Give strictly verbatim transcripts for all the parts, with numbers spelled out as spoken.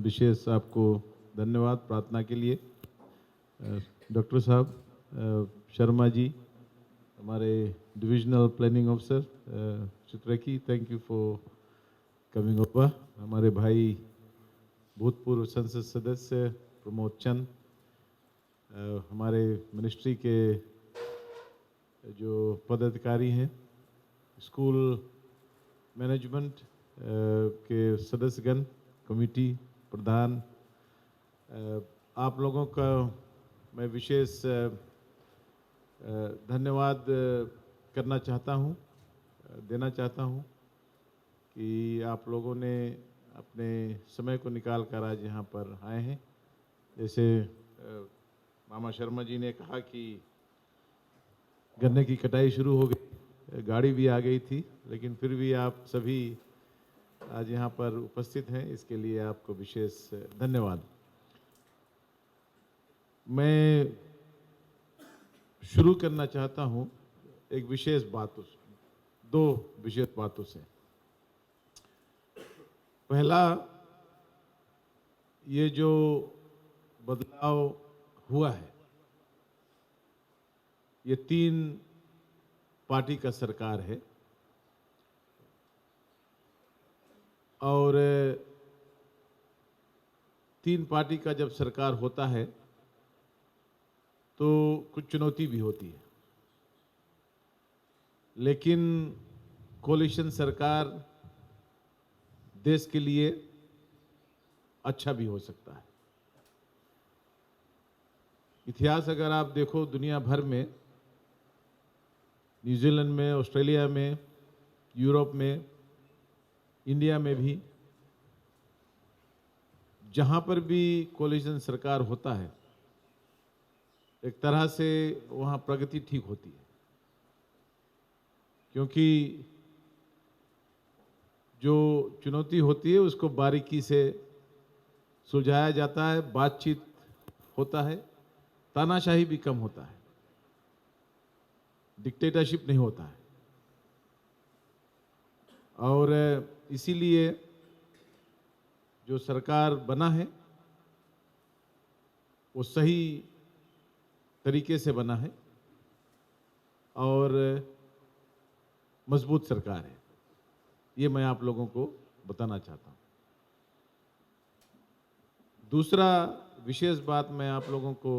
विशेष आपको धन्यवाद प्रार्थना के लिए। अ, डॉक्टर साहब, अ, शर्मा जी, हमारे डिविजनल प्लानिंग ऑफिसर, अ, चित्रकी, thank you for coming over। हमारे भाई भूतपूर्व संसद सदस्य प्रमोद चंद, अ, हमारे मिनिस्ट्री के जो पदाधिकारी हैं, स्कूल मैनेजमेंट, अ, के सदस्यगण, कमेटी प्रधान, अ, आप लोगों का मैं विशेष, अ, अ, धन्यवाद, अ, करना चाहता हूँ, अ, देना चाहता हूँ कि आप लोगों ने अपने समय को निकाल कर आज यहाँ पर आए हैं। जैसे, अ, मामा शर्मा जी ने कहा कि गन्ने की कटाई शुरू हो गई, गाड़ी भी आ गई थी, लेकिन फिर भी आप सभी आज यहाँ पर उपस्थित हैं, इसके लिए आपको विशेष धन्यवाद। मैं शुरू करना चाहता हूँ एक विशेष बातों से, दो विशेष बातों से। पहला, ये जो बदलाव हुआ है, ये तीन पार्टी का सरकार है और तीन पार्टी का जब सरकार होता है तो कुछ चुनौती भी होती है, लेकिन कोलिशन सरकार देश के लिए अच्छा भी हो सकता है। इतिहास अगर आप देखो दुनिया भर में, न्यूजीलैंड में, ऑस्ट्रेलिया में, यूरोप में, इंडिया में भी, जहाँ पर भी कोलिशन सरकार होता है, एक तरह से वहाँ प्रगति ठीक होती है, क्योंकि जो चुनौती होती है उसको बारीकी से सुलझाया जाता है, बातचीत होता है, तानाशाही भी कम होता है, डिक्टेटरशिप नहीं होता है। और इसीलिए जो सरकार बना है वो सही तरीके से बना है और मजबूत सरकार है, ये मैं आप लोगों को बताना चाहता हूँ। दूसरा विशेष बात मैं आप लोगों को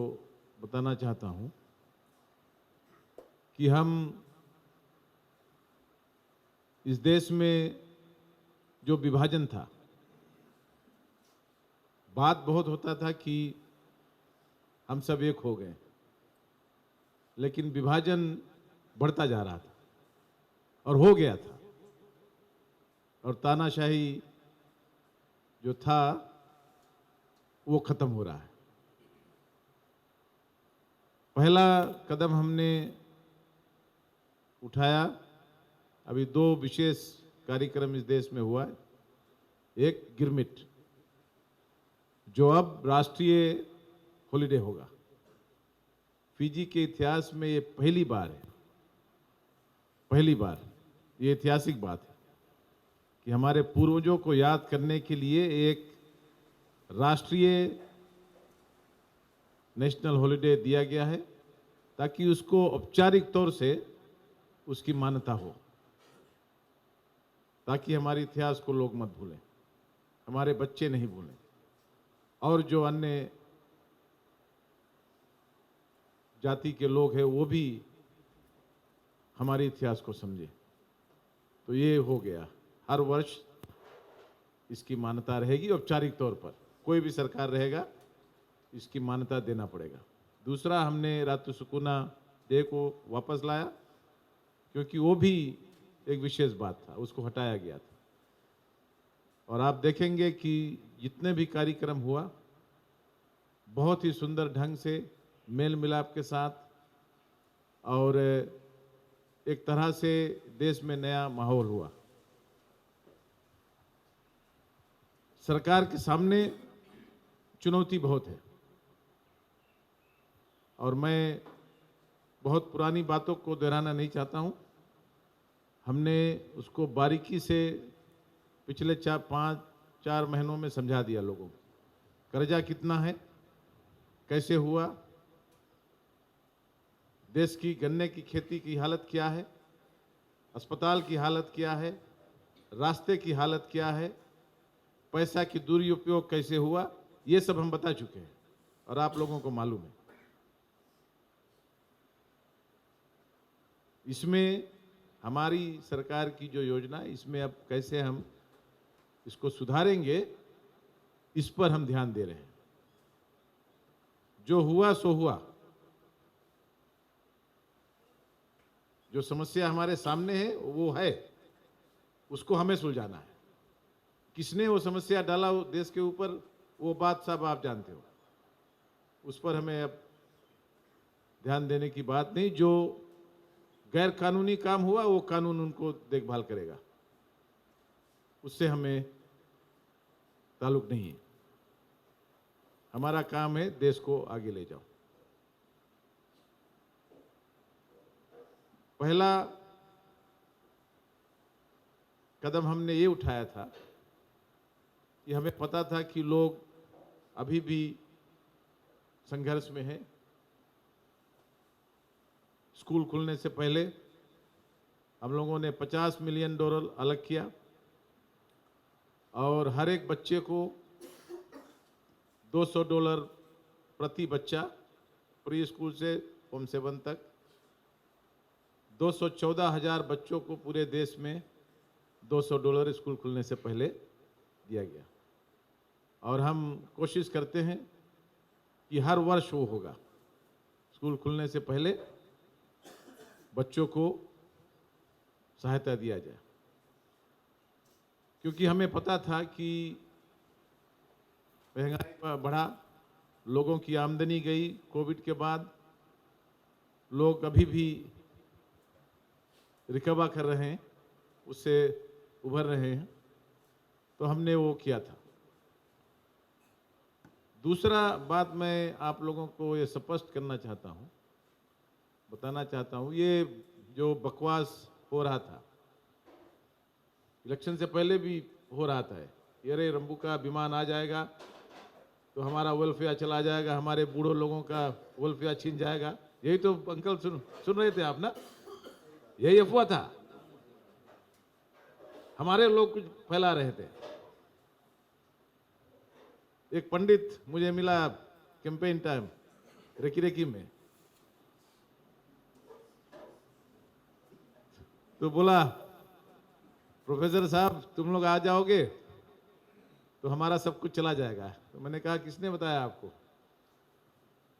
बताना चाहता हूँ कि हम इस देश में जो विभाजन था, बात बहुत होता था कि हम सब एक हो गए, लेकिन विभाजन बढ़ता जा रहा था और हो गया था, और तानाशाही जो था वो खत्म हो रहा है। पहला कदम हमने उठाया, अभी दो विशेष कार्यक्रम इस देश में हुआ है। एक गिरमिट, जो अब राष्ट्रीय हॉलिडे होगा। फिजी के इतिहास में ये पहली बार है, पहली बार, ये ऐतिहासिक बात है कि हमारे पूर्वजों को याद करने के लिए एक राष्ट्रीय नेशनल हॉलिडे दिया गया है, ताकि उसको औपचारिक तौर से उसकी मान्यता हो, ताकि हमारे इतिहास को लोग मत भूलें, हमारे बच्चे नहीं भूलें, और जो अन्य जाति के लोग हैं वो भी हमारे इतिहास को समझें। तो ये हो गया, हर वर्ष इसकी मान्यता रहेगी औपचारिक तौर पर, कोई भी सरकार रहेगा, इसकी मान्यता देना पड़ेगा। दूसरा, हमने रातू सुकुना डे को वापस लाया, क्योंकि वो भी एक विशेष बात था, उसको हटाया गया था। और आप देखेंगे कि जितने भी कार्यक्रम हुआ, बहुत ही सुंदर ढंग से, मेल मिलाप के साथ, और एक तरह से देश में नया माहौल हुआ। सरकार के सामने चुनौती बहुत है और मैं बहुत पुरानी बातों को दोहराना नहीं चाहता हूँ। हमने उसको बारीकी से पिछले चार, पाँच, चार महीनों में समझा दिया लोगों को। कर्जा कितना है, कैसे हुआ, देश की गन्ने की खेती की हालत क्या है, अस्पताल की हालत क्या है, रास्ते की हालत क्या है, पैसा की दुरुपयोग कैसे हुआ, ये सब हम बता चुके हैं और आप लोगों को मालूम है। इसमें हमारी सरकार की जो योजना है, इसमें अब कैसे हम इसको सुधारेंगे, इस पर हम ध्यान दे रहे हैं। जो हुआ सो हुआ, जो समस्या हमारे सामने है वो है, उसको हमें सुलझाना है। किसने वो समस्या डाला वो देश के ऊपर, वो बात सब आप जानते हो, उस पर हमें अब ध्यान देने की बात नहीं। जो गैर कानूनी काम हुआ वो कानून उनको देखभाल करेगा, उससे हमें ताल्लुक नहीं है। हमारा काम है देश को आगे ले जाओ। पहला कदम हमने ये उठाया था कि हमें पता था कि लोग अभी भी संघर्ष में हैं। स्कूल खुलने से पहले हम लोगों ने पचास मिलियन डॉलर अलग किया और हर एक बच्चे को दो सौ डॉलर प्रति बच्चा, प्री स्कूल से फॉर्म सेवन तक, दो सौ चौदह हज़ार बच्चों को पूरे देश में दो सौ डॉलर स्कूल खुलने से पहले दिया गया। और हम कोशिश करते हैं कि हर वर्ष वो होगा, स्कूल खुलने से पहले बच्चों को सहायता दिया जाए। क्योंकि हमें पता था कि महंगाई ब-, बढ़ा, लोगों की आमदनी गई कोविड के बाद, लोग अभी भी रिकवर कर रहे हैं, उससे उभर रहे हैं, तो हमने वो किया था। दूसरा बात मैं आप लोगों को ये स्पष्ट करना चाहता हूँ, बताना चाहता हूँ, ये जो बकवास हो रहा था, इलेक्शन से पहले भी हो रहा था, ये, "अरे, रंबू का विमान आ जाएगा, तो हमारा वेलफेयर चला जाएगा, हमारे बूढ़ों लोगों का वेलफेयर छिन जाएगा।" यही तो, अंकल, सुन, सुन रहे थे आप ना? यही अफवाह था। हमारे लोग कुछ फैला रहे थे। एक पंडित मुझे मिला कैंपेन टाइम, रेकी रेकी में। तो बोला, "प्रोफेसर साहब, तुम लोग आ जाओगे तो हमारा सब कुछ चला जाएगा।" तो मैंने कहा, "किसने बताया आपको?"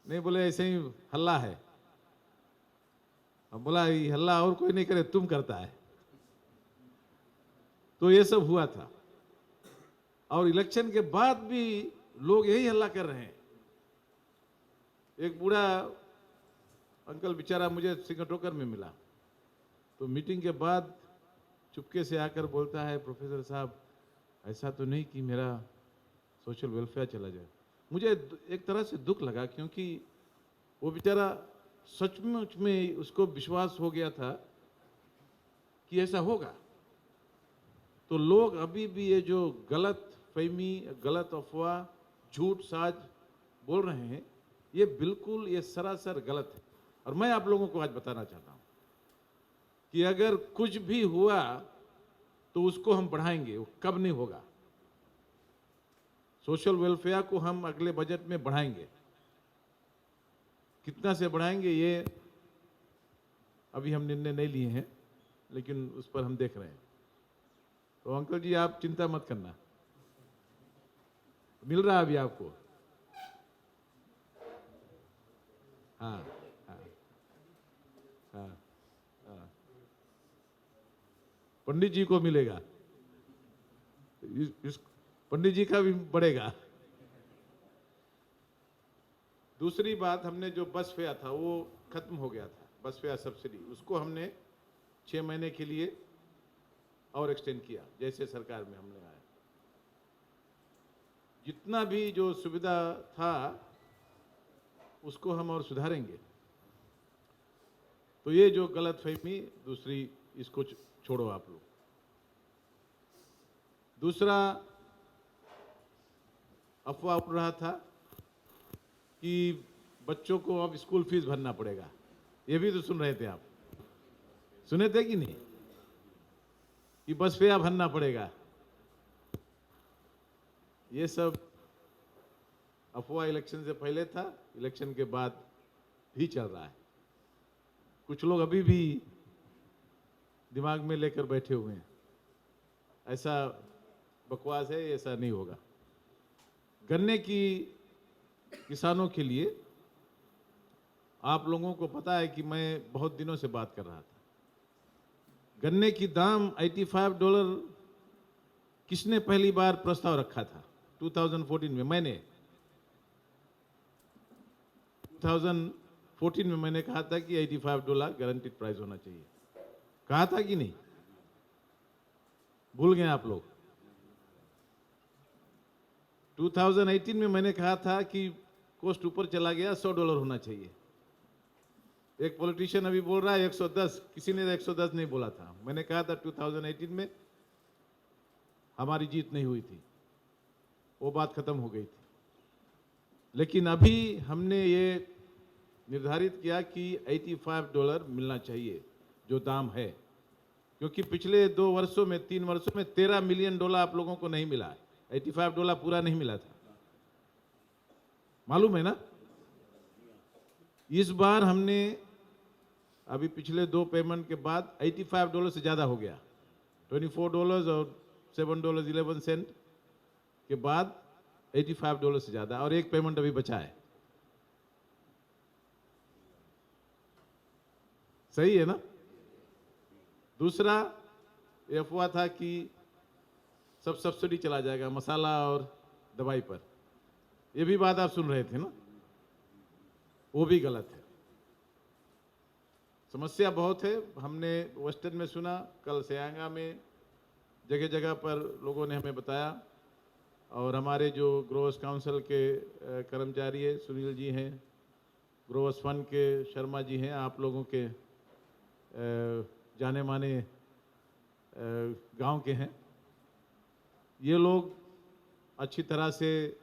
"नहीं," बोले, "ऐसे ही हल्ला है।" अब बोला, "ये हल्ला और कोई नहीं करे, तुम करता है।" तो ये सब हुआ था। और इलेक्शन के बाद भी लोग यही हल्ला कर रहे हैं। एक बूढ़ा अंकल बेचारा मुझे सिंगटोकर में मिला, तो मीटिंग के बाद चुपके से आकर बोलता है, "प्रोफेसर साहब, ऐसा तो नहीं कि मेरा सोशल वेलफेयर चला जाए।" मुझे द-, एक तरह से दुख लगा, क्योंकि वो बेचारा सचमुच में उसको विश्वास हो गया था कि ऐसा होगा। तो लोग अभी भी ये जो गलतफहमी, गलत अफवाह, झूठ साज बोल रहे हैं, ये बिल्कुल, ये सरासर गलत है। और मैं आप लोगों को आज बताना चाहता हूँ कि अगर कुछ भी हुआ तो उसको हम बढ़ाएंगे, वो कब नहीं होगा। सोशल वेलफेयर को हम अगले बजट में बढ़ाएंगे। कितना से बढ़ाएंगे, ये अभी हम निर्णय नहीं लिए हैं, लेकिन उस पर हम देख रहे हैं। तो अंकल जी, आप चिंता मत करना, मिल रहा है अभी आपको। हाँ, हाँ, हाँ, हाँ। पंडित जी को मिलेगा, इस, इस पंडित जी का भी बढ़ेगा। दूसरी बात, हमने जो बस फेयर था, वो खत्म हो गया था, बस फेयर सब्सिडी, उसको हमने छः महीने के लिए और एक्सटेंड किया, जैसे सरकार में हमने आया। जितना भी जो सुविधा था, उसको हम और सुधारेंगे। तो ये जो गलतफहमी दूसरी, इसको छ-, छोड़ो आप लोग। दूसरा, अफवाह उड़ रहा था कि बच्चों को अब स्कूल फीस भरना पड़ेगा। ये भी तो सुन रहे थे आप, सुने थे कि नहीं, कि बस फेयर भरना पड़ेगा। ये सब अफवाह इलेक्शन से पहले था, इलेक्शन के बाद भी चल रहा है। कुछ लोग अभी भी दिमाग में लेकर बैठे हुए हैं, ऐसा बकवास है, ऐसा नहीं होगा। गन्ने की किसानों के लिए आप लोगों को पता है कि मैं बहुत दिनों से बात कर रहा था। गन्ने की दाम एटी फ़ाइव डॉलर किसने पहली बार प्रस्ताव रखा था? टू थाउजेंड फ़ोर्टीन में मैंने, टू थाउजेंड फ़ोर्टीन में मैंने कहा था कि eighty five dollar guaranteed price होना चाहिए। कहा था कि नहीं? भूल गए आप लोग? टू थाउजेंड एटीन में मैंने कहा था कि कॉस्ट ऊपर चला गया, सौ डॉलर होना चाहिए। एक पॉलिटिशियन अभी बोल रहा है एक सौ दस, किसी ने एक सौ दस नहीं बोला था। मैंने कहा था टू थाउजेंड एटीन में हमारी जीत नहीं हुई थी, वो बात खत्म हो गई थी। लेकिन अभी हमने ये निर्धारित किया कि एटी फ़ाइव डॉलर मिलना चाहिए, जो दाम है, क्योंकि पिछले दो वर्षों में, तीन वर्षों में तेरह मिलियन डॉलर आप लोगों को नहीं मिला है। एटी फ़ाइव डॉलर पूरा नहीं मिला था, मालूम है ना? इस बार हमने अभी पिछले दो पेमेंट के बाद एटी फ़ाइव डॉलर से ज़्यादा हो गया, ट्वेंटी फ़ोर डॉलर्स और सेवन डॉलर्स इलेवन सेंट के बाद एटी फ़ाइव डॉलर से ज़्यादा, और एक पेमेंट अभी बचा है। सही है ना? दूसरा, ये अफवाह था कि सब सब्सिडी चला जाएगा मसाला और दवाई पर, ये भी बात आप सुन रहे थे ना, वो भी गलत है। समस्या बहुत है। हमने वेस्टर्न में सुना, कल सियांगा में जगह-जगह पर लोगों ने हमें बताया, और हमारे जो ग्रोवर्स काउंसिल के, अ, कर्मचारी हैं, सुनील जी हैं, ग्रोवर्स फंड के शर्मा जी हैं, आप लोगों के, अ, जाने माने, अ, गांव के हैं। ये लोग अच्छी तरह से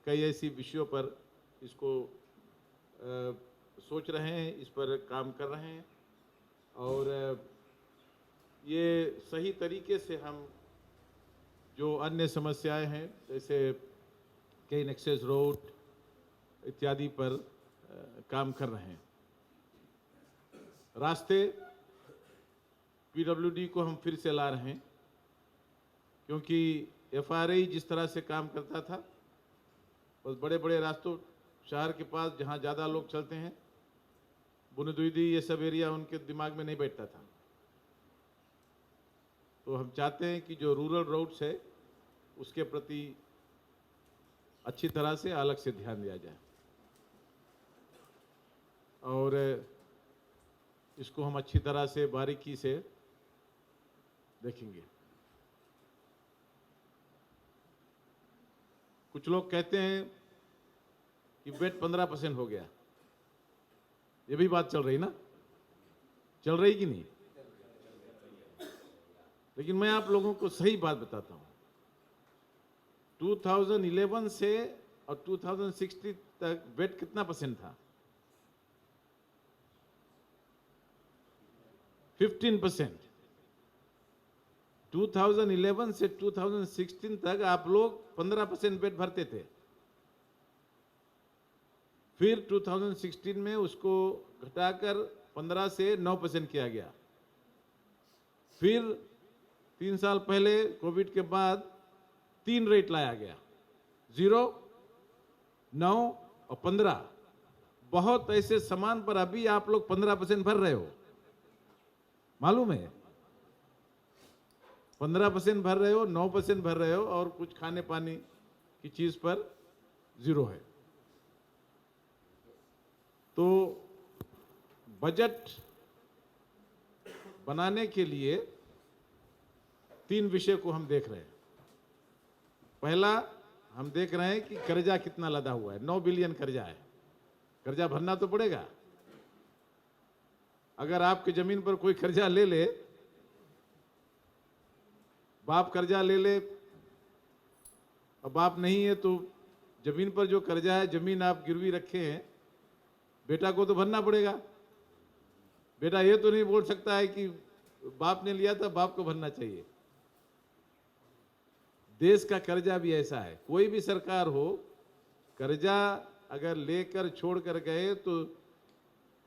कई ऐसी विषयों पर इसको, अ, सोच रहे हैं, इस पर काम कर रहे हैं। और, अ, ये सही तरीके से हम जो अन्य समस्याएं हैं, जैसे केन एक्सेस रोड इत्यादि पर, अ, काम कर रहे हैं। रास्ते, पीडब्ल्यूडी को हम फिर से ला रहे हैं, क्योंकि एफआरआई जिस तरह से काम करता था, बस बड़े-बड़े रास्तों, शहर के पास जहाँ ज़्यादा लोग चलते हैं, बुनदुइदी, ये सब एरिया उनके दिमाग में नहीं बैठता था। तो हम चाहते हैं कि जो रूरल रोड्स है, उसके प्रति अच्छी तरह से, अलग से ध्यान दिया जाए। और इसको हम अच्छी तरह से, बारीकी से देखेंगे। कुछ लोग कहते हैं कि वेट पन्द्रह परसेंट हो गया, ये भी बात चल रही ना, चल रही कि नहीं? लेकिन मैं आप लोगों को सही बात बताता हूँ, टू थाउजेंड इलेवन से और टू थाउजेंड सिक्सटीन तक वेट कितना परसेंट था? Fifteen percent. Two thousand eleven से टू थाउजेंड सिक्सटीन तक आप लोग पन्द्रह परसेंट वेट भरते थे, फिर टू थाउजेंड सिक्सटीन में उसको घटाकर पन्द्रह से नौ परसेंट किया गया। फिर तीन साल पहले कोविड के बाद तीन रेट लाया गया, ज़ीरो, नौ और पन्द्रह। बहुत ऐसे सामान पर अभी आप लोग पन्द्रह परसेंट भर रहे हो, मालूम है? पन्द्रह परसेंट भर रहे हो, नौ परसेंट भर रहे हो, और कुछ खाने पानी की चीज पर ज़ीरो है। तो बजट बनाने के लिए तीन विषय को हम देख रहे हैं। पहला, हम देख रहे हैं कि कर्जा कितना लदा हुआ है, नौ बिलियन कर्जा है, कर्जा भरना तो पड़ेगा। अगर आपके जमीन पर कोई कर्जा ले ले, बाप कर्जा ले ले, अब बाप नहीं है तो जमीन पर जो कर्जा है, जमीन आप गिरवी रखे हैं, बेटा को तो भरना पड़ेगा। बेटा ये तो नहीं बोल सकता है कि बाप ने लिया था, बाप को भरना चाहिए। देश का कर्जा भी ऐसा है, कोई भी सरकार हो, कर्जा अगर लेकर छोड़ कर गए तो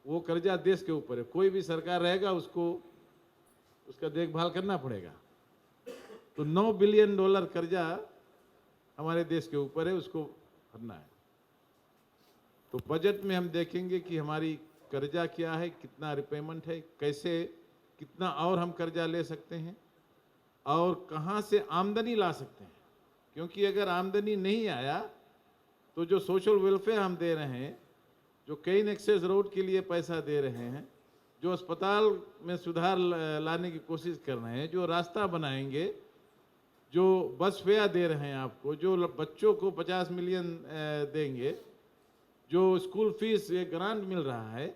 वो कर्जा देश के ऊपर है। कोई भी सरकार रहेगा, उसको उसका देखभाल करना पड़ेगा। तो नौ बिलियन डॉलर कर्जा हमारे देश के ऊपर है, उसको भरना है। तो बजट में हम देखेंगे कि हमारी कर्जा क्या है, कितना रिपेमेंट है, कैसे, कितना और हम कर्जा ले सकते हैं और कहाँ से आमदनी ला सकते हैं। क्योंकि अगर आमदनी नहीं आया तो जो सोशल वेलफेयर हम दे रहे हैं, जो केन एक्सेस रोड के लिए पैसा दे रहे हैं, जो अस्पताल में सुधार ला-, लाने की कोशिश कर रहे हैं, जो रास्ता बनाएंगे, जो बस फेयर दे रहे हैं आपको, जो ल-, बच्चों को पचास मिलियन, अ, देंगे, जो स्कूल फीस ये ग्रांट मिल रहा है,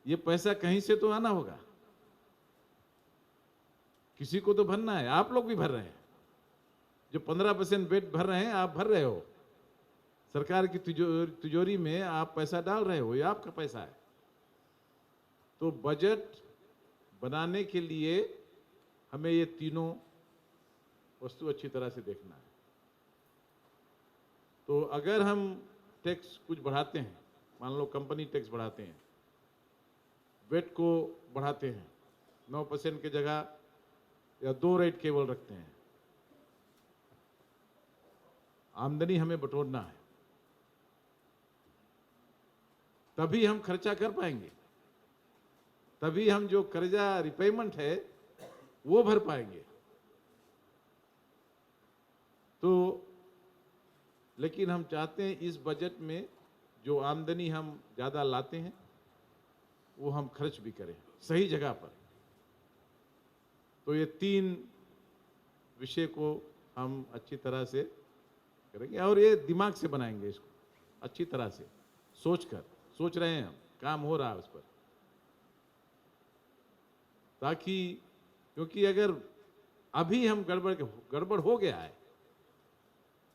ये पैसा कहीं से तो आना होगा। किसी को तो भरना है, आप लोग भी भर रहे हैं। जो पन्द्रह परसेंट वेट भर रहे हैं, आप भर रहे हो। सरकार की तिजो-, तिजोरी में आप पैसा डाल रहे हो, ये आपका पैसा है। तो बजट बनाने के लिए हमें ये तीनों वस्तु अच्छी तरह से देखना है। तो अगर हम टैक्स कुछ बढ़ाते हैं, मान लो कंपनी टैक्स बढ़ाते हैं, वेट को बढ़ाते हैं, नौ परसेंट की जगह या दो रेट केवल रखते हैं, आमदनी हमें बटोरना है, तभी हम खर्चा कर पाएंगे, तभी हम जो कर्जा रिपेमेंट है वो भर पाएंगे। तो लेकिन हम चाहते हैं इस बजट में जो आमदनी हम ज़्यादा लाते हैं वो हम खर्च भी करें सही जगह पर। तो ये तीन विषय को हम अच्छी तरह से करेंगे और ये दिमाग से बनाएंगे इसको अच्छी तरह से, सोच कर, सोच रहे हैं हम, काम हो रहा है उस पर। ताकि, क्योंकि अगर अभी हम गड़बड़, गड़बड़ हो गया है,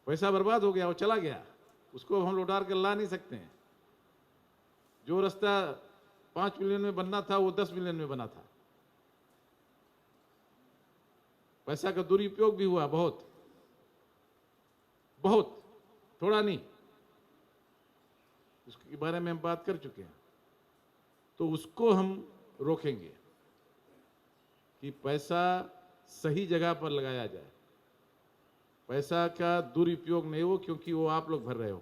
पैसा बर्बाद हो गया, वो चला गया, उसको हम लौटा कर ला नहीं सकते हैं। जो रास्ता पाँच मिलियन में बनना था, वो दस मिलियन में बना था। पैसा का दुरुपयोग भी हुआ बहुत, बहुत, थोड़ा नहीं, उसके बारे में हम बात कर चुके हैं। तो उसको हम रोकेंगे कि पैसा सही जगह पर लगाया जाए, पैसा का दुरुपयोग नहीं हो, क्योंकि वो आप लोग भर रहे हो।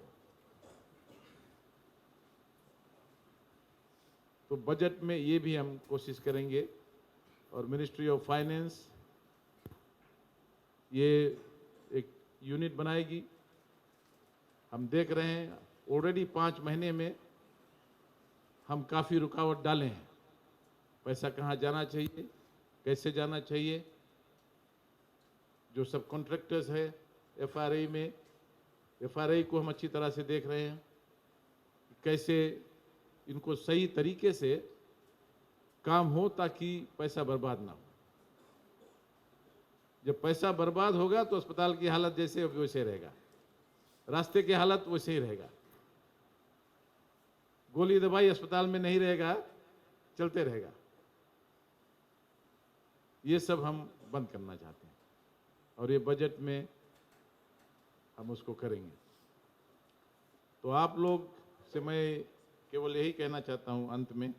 तो बजट में ये भी हम कोशिश करेंगे। और मिनिस्ट्री ऑफ फाइनेंस ये एक यूनिट बनाएगी। हम देख रहे हैं, ऑलरेडी पाँच महीने में हम काफ़ी रुकावट डाले हैं। पैसा कहाँ जाना चाहिए, कैसे जाना चाहिए, जो सब कॉन्ट्रैक्टर्स है एफआरआई में, एफआरआई को हम अच्छी तरह से देख रहे हैं, कैसे इनको सही तरीके से काम हो ताकि पैसा बर्बाद ना हो। जब पैसा बर्बाद होगा तो अस्पताल की हालत जैसे होगी वैसे रहेगा, रास्ते की हालत वैसे ही रहेगा, गोली दवाई अस्पताल में नहीं रहेगा, चलते रहेगा। ये सब हम बंद करना चाहते हैं और ये बजट में हम उसको करेंगे। तो आप लोग से मैं केवल यही कहना चाहता हूँ अंत में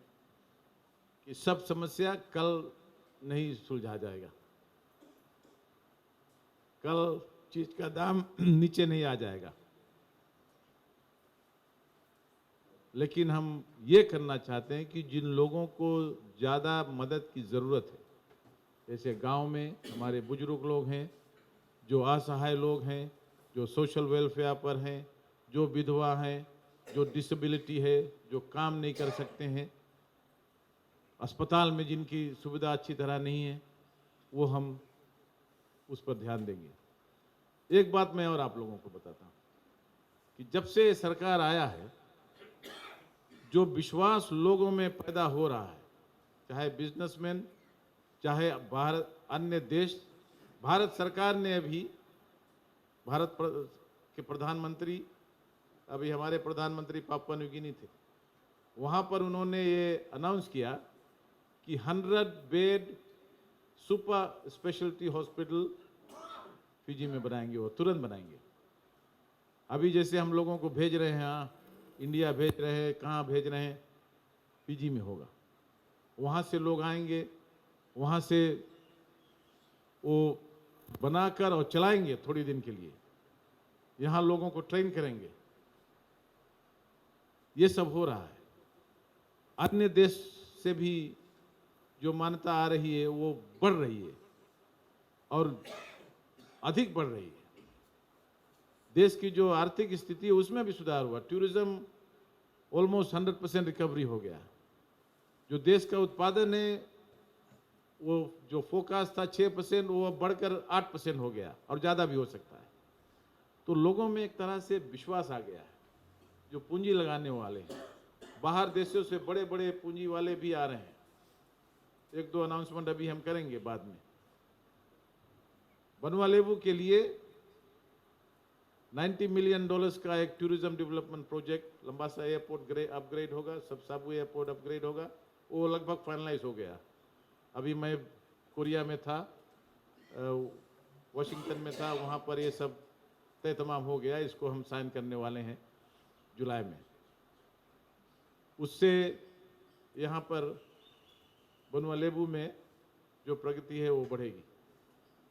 कि सब समस्या कल नहीं सुलझा जाएगा, कल चीज का दाम नीचे नहीं आ जाएगा। लेकिन हम ये करना चाहते हैं कि जिन लोगों को ज़्यादा मदद की ज़रूरत है, जैसे गांव में हमारे बुजुर्ग लोग हैं, जो असहाय लोग हैं, जो सोशल वेलफेयर पर हैं, जो विधवा हैं, जो डिसेबिलिटी है, जो काम नहीं कर सकते हैं, अस्पताल में जिनकी सुविधा अच्छी तरह नहीं है, वो हम उस पर ध्यान देंगे। एक बात मैं और आप लोगों को बताता हूँ कि जब से सरकार आया है, जो विश्वास लोगों में पैदा हो रहा है, चाहे बिजनेसमैन, चाहे बाहर अन्य देश, भारत सरकार ने अभी भारत प्र-, के प्रधानमंत्री, अभी हमारे प्रधानमंत्री पापुआ न्यू गिनी थे, वहाँ पर उन्होंने ये अनाउंस किया कि hundred bed super speciality hospital Fiji में बनाएंगे, वो तुरंत बनाएंगे। अभी जैसे हम लोगों को भेज रहे हैं, हाँ, इंडिया भेज रहे हैं, कहाँ भेज रहे हैं, फिजी में होगा। वहाँ से लोग आएंगे, वहाँ से वो बनाकर और चलाएंगे थोड़ी दिन के लिए, यहाँ लोगों को ट्रेन करेंगे। ये सब हो रहा है। अन्य देश से भी जो मान्यता आ रही है, वो बढ़ रही है और अधिक बढ़ रही है। देश की जो आर्थिक स्थिति है, उसमें भी सुधार हुआ। Tourism almost hundred percent recovery हो गया। जो देश का उत्पादन है, वो जो फोकस था छः परसेंट, वो अब बढ़कर आठ परसेंट हो गया और ज़्यादा भी हो सकता है। तो लोगों में एक तरह से विश्वास आ गया है, जो पूंजी लगाने वाले हैं। बाहर देशों से बड़े-बड़े पूंजी वाले भी आ रहे हैं। एक दो अनाउंसमेंट अभी हम करेंगे बाद में। बनुआ लेबू के लिए नाइंटी मिलियन डॉलर्स का एक टूरिज्म डेवलपमेंट प्रोजेक्ट, लंबासा एयरपोर्ट ग्रे-, अपग्रेड होगा, सब साबू एयरपोर्ट अपग्रेड होगा, वो लगभग फाइनलाइज हो गया। अभी मैं कोरिया में था, अ, वाशिंगटन में था, वहाँ पर ये सब तय तमाम हो गया, इसको हम साइन करने वाले हैं जुलाई में। उससे यहाँ पर बनुआ लेबू में जो प्रगति है, वो बढ़ेगी,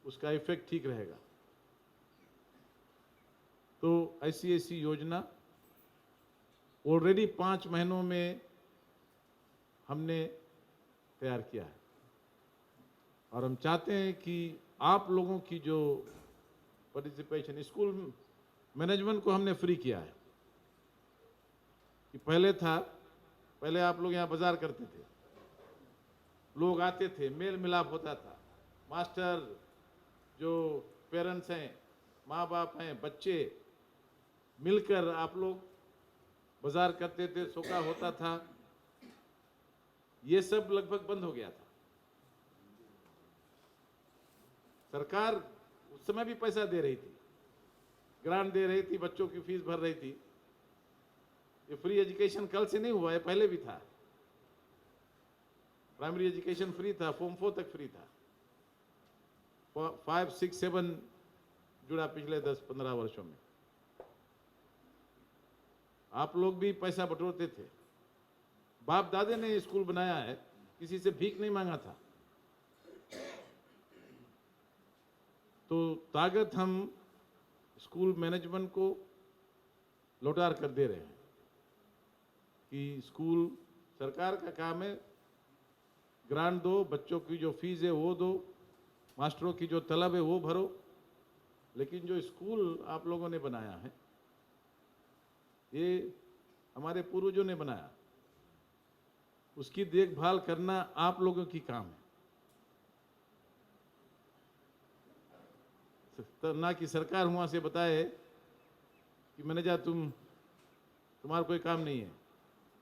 उसका इफेक्ट ठीक रहेगा। तो ऐसी ऐसी योजना ऑलरेडी पाँच महीनों में हमने तैयार किया है। और हम चाहते हैं कि आप लोगों की जो पार्टिसिपेशन, स्कूल मैनेजमेंट को हमने फ्री किया है। कि पहले था, पहले आप लोग यहाँ बाजार करते थे, लोग आते थे, मेल मिलाप होता था, मास्टर, जो पेरेंट्स हैं, माँ बाप हैं, बच्चे मिलकर आप लोग बाजार करते थे, सोका होता था, ये सब लगभग बंद हो गया था। सरकार उस समय भी पैसा दे रही थी, ग्रांट दे रही थी, बच्चों की फीस भर रही थी। ये फ्री एजुकेशन कल से नहीं हुआ, ये पहले भी था। प्राइमरी एजुकेशन फ्री था, फॉर्म फ़ोर तक फ्री था। फ-, फ़ाइव, सिक्स, सेवन जुड़ा पिछले दस पन्द्रह वर्षों में। आप लोग भी पैसा बटोरते थे। बाप दादे ने स्कूल बनाया है, किसी से भीख नहीं मांगा था। तो ताकत हम स्कूल मैनेजमेंट को लौटार कर दे रहे हैं कि स्कूल सरकार का काम है, ग्रांट दो, बच्चों की जो फीस है वो दो, मास्टरों की जो तलब है वो भरो, लेकिन जो स्कूल आप लोगों ने बनाया है, ये हमारे पूर्वजों ने बनाया, उसकी देखभाल करना आप लोगों की काम है। तो ना कि सरकार वहाँ से बताए कि मैनेजर, तुम, तुम्हारा कोई काम नहीं है,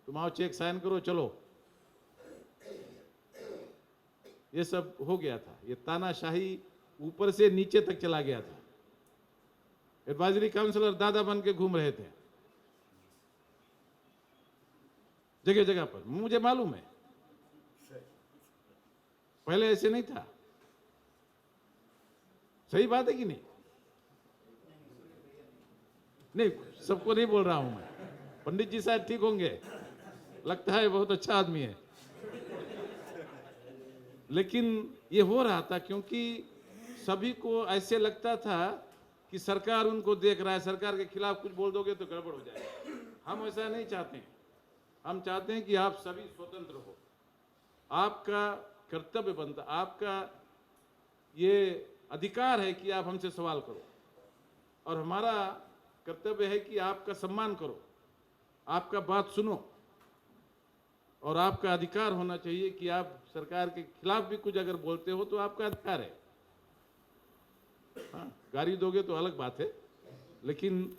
तुम आओ, चेक साइन करो, चलो। ये सब हो गया था। ये तानाशाही ऊपर से नीचे तक चला गया था। एडवाइजरी काउंसलर दादा बन के घूम रहे थे जगह जगह पर, मुझे मालूम है, पहले ऐसे नहीं था। सही बात है कि नहीं? नहीं, सबको नहीं बोल रहा हूं मैं। पंडित जी शायद ठीक होंगे, लगता है बहुत अच्छा आदमी है। लेकिन ये हो रहा था क्योंकि सभी को ऐसे लगता था कि सरकार उनको देख रहा है, सरकार के खिलाफ कुछ बोल दोगे तो गड़बड़ हो जाएगा। हम ऐसा नहीं चाहते हैं। हम चाहते हैं कि आप सभी स्वतंत्र हो। आपका कर्तव्य बनता, आपका ये अधिकार है कि आप हमसे सवाल करो, और हमारा कर्तव्य है कि आपका सम्मान करो, आपका बात सुनो, और आपका अधिकार होना चाहिए कि आप सरकार के खिलाफ भी कुछ अगर बोलते हो तो आपका अधिकार है। हाँ, गारी दोगे तो अलग बात है, लेकिन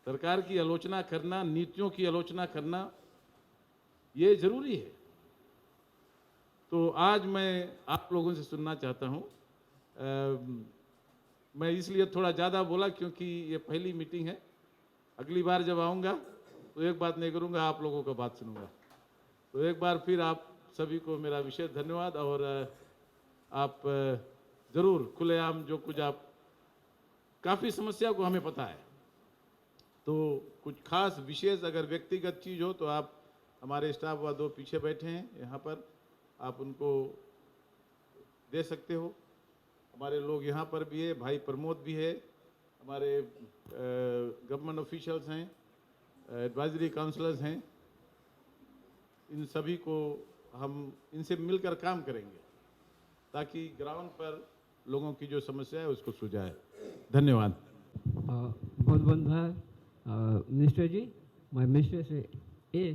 सरकार की आलोचना करना, नीतियों की आलोचना करना, ये जरूरी है। तो आज मैं आप लोगों से सुनना चाहता हूँ, अम, मैं इसलिए थोड़ा ज़्यादा बोला क्योंकि ये पहली मीटिंग है। अगली बार जब आऊँगा तो एक बात नहीं करूँगा, आप लोगों का बात सुनूँगा। तो एक बार फिर आप सभी को मेरा विशेष धन्यवाद और, अ, आप, अ, ज़रूर खुलेआम जो कुछ आप, काफ़ी समस्या को हमें पता है, तो कुछ खास विशेष अगर व्यक्तिगत चीज़ हो तो आप, हमारे स्टाफ व दो पीछे बैठे हैं यहाँ पर, आप उनको दे सकते हो। हमारे लोग यहाँ पर भी है, भाई प्रमोद भी है, हमारे, अ, गवर्नमेंट ऑफिशियल्स हैं, अ, एडवाइजरी काउंसलर्स हैं, इन सभी को हम इनसे मिलकर काम करेंगे ताकि ग्राउंड पर लोगों की जो समस्या है उसको सुलझाए। धन्यवाद। अ, बहुत बहुत धन्यवाद, अ, मिनिस्टर जी। मैं मिनिस्टर से ये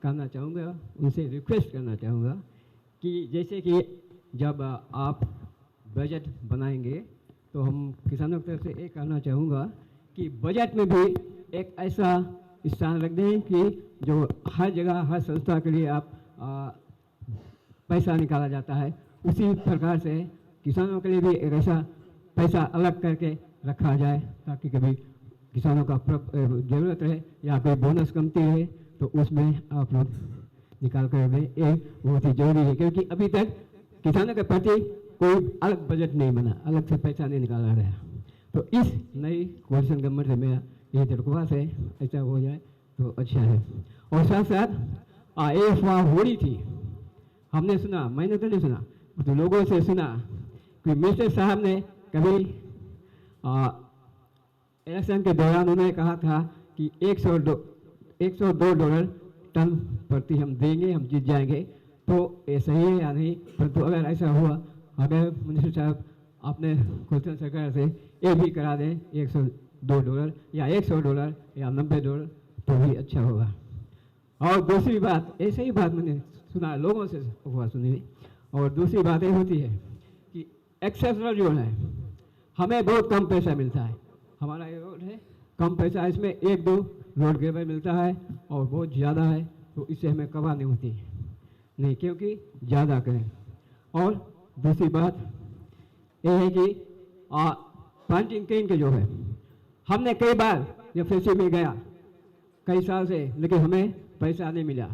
कहना चाहूँगा, उनसे रिक्वेस्ट करना चाहूँगा कि जैसे कि जब आप बजट बनाएंगे तो हम किसानों की तरफ से ये कहना चाहूँगा कि बजट में भी एक ऐसा स्थान रख दें कि जो हर जगह, हर संस्था के लिए आप, आ, पैसा निकाला जाता है, उसी प्रकार से किसानों के लिए भी एक ऐसा पैसा अलग करके रखा जाए, ताकि कभी किसानों का प्र-, अ, ज़रूरत रहे या कोई बोनस कमती रहे, तो उसमें आप लोग निकाल कर दें। ये बहुत ही ज़रूरी है, क्योंकि अभी तक किसानों के प्रति कोई अलग बजट नहीं बना, अलग से पैसा नहीं निकाला गया। तो इस नई कोएलिशन गवर्नमेंट से मेरा ये दरख्वास्त है, ऐसा हो जाए तो अच्छा है। और साथ साथ, आ, एक अफवाह हो रही थी, हमने सुना, मैंने तो नहीं सुना, तो लोगों से सुना कि मिनिस्टर साहब ने कभी, आ, इलेक्शन के दौरान उन्होंने कहा था कि एक सौ डॉ-, एक सौ दो डॉलर टन प्रति हम देंगे, हम जीत जाएंगे। तो ये सही है या नहीं? परंतु अगर ऐसा हुआ, अगर मिनिस्टर साहब आपने कोएलिशन सरकार से ये भी करा दें, एक सौ दो डॉलर या एक सौ डॉलर या नब्बे डॉलर, तो भी अच्छा होगा। और दूसरी बात, ऐसे ही बात मैंने सुना, लोगों से अफवाह सुनी हुई। और दूसरी बात ये होती है कि एक्सेप्शनल जोन है, हमें बहुत कम पैसा मिलता है। हमारा ये रोड है, कम पैसा, इसमें एक दो रोड ग्रेवल मिलता है और बहुत ज़्यादा है, तो इससे हमें कमाई नहीं होती है, नहीं, क्योंकि ज़्यादा करें। और दूसरी बात ये है कि, आ, प्लांटिंग केन के जो है, हमने कई बार जब फेसी में गया, कई साल से, लेकिन हमें पैसा नहीं मिला,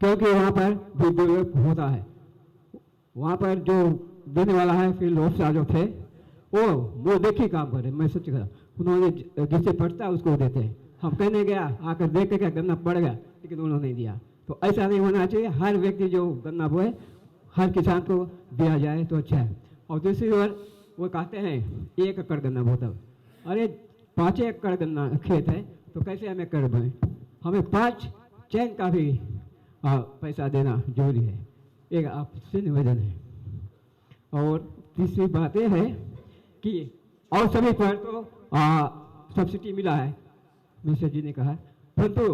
क्योंकि वहाँ पर भी दुरुपयोग होता है। वहाँ पर जो देने वाला है, फील्ड ऑफिसर जो थे, वो, वो देखी काम कर रहे, मैं सच कह रहा। उन्होंने ज-, जिससे पड़ता है, उसको देते हैं। हम कहने गया, आकर देख के क्या गन्ना पड़ गया, लेकिन उन्होंने नहीं दिया। तो ऐसा नहीं होना चाहिए, हर व्यक्ति जो गन्ना बोए, हर किसान को दिया जाए तो अच्छा है। और दूसरी ओर वो कहते हैं, "एक एकड़ गन्ना बोता हूँ।" अरे, पाँच एकड़ गन्ना खेत है, तो कैसे हम एकड़ बोएं? हमें पाँच चैन का भी, आ, पैसा देना जरूरी है। एक आपसे निवेदन है। और तीसरी बात ये है कि और सभी पर तो, आ, सब्सिडी मिला है, मिनिस्टर जी ने कहा, परंतु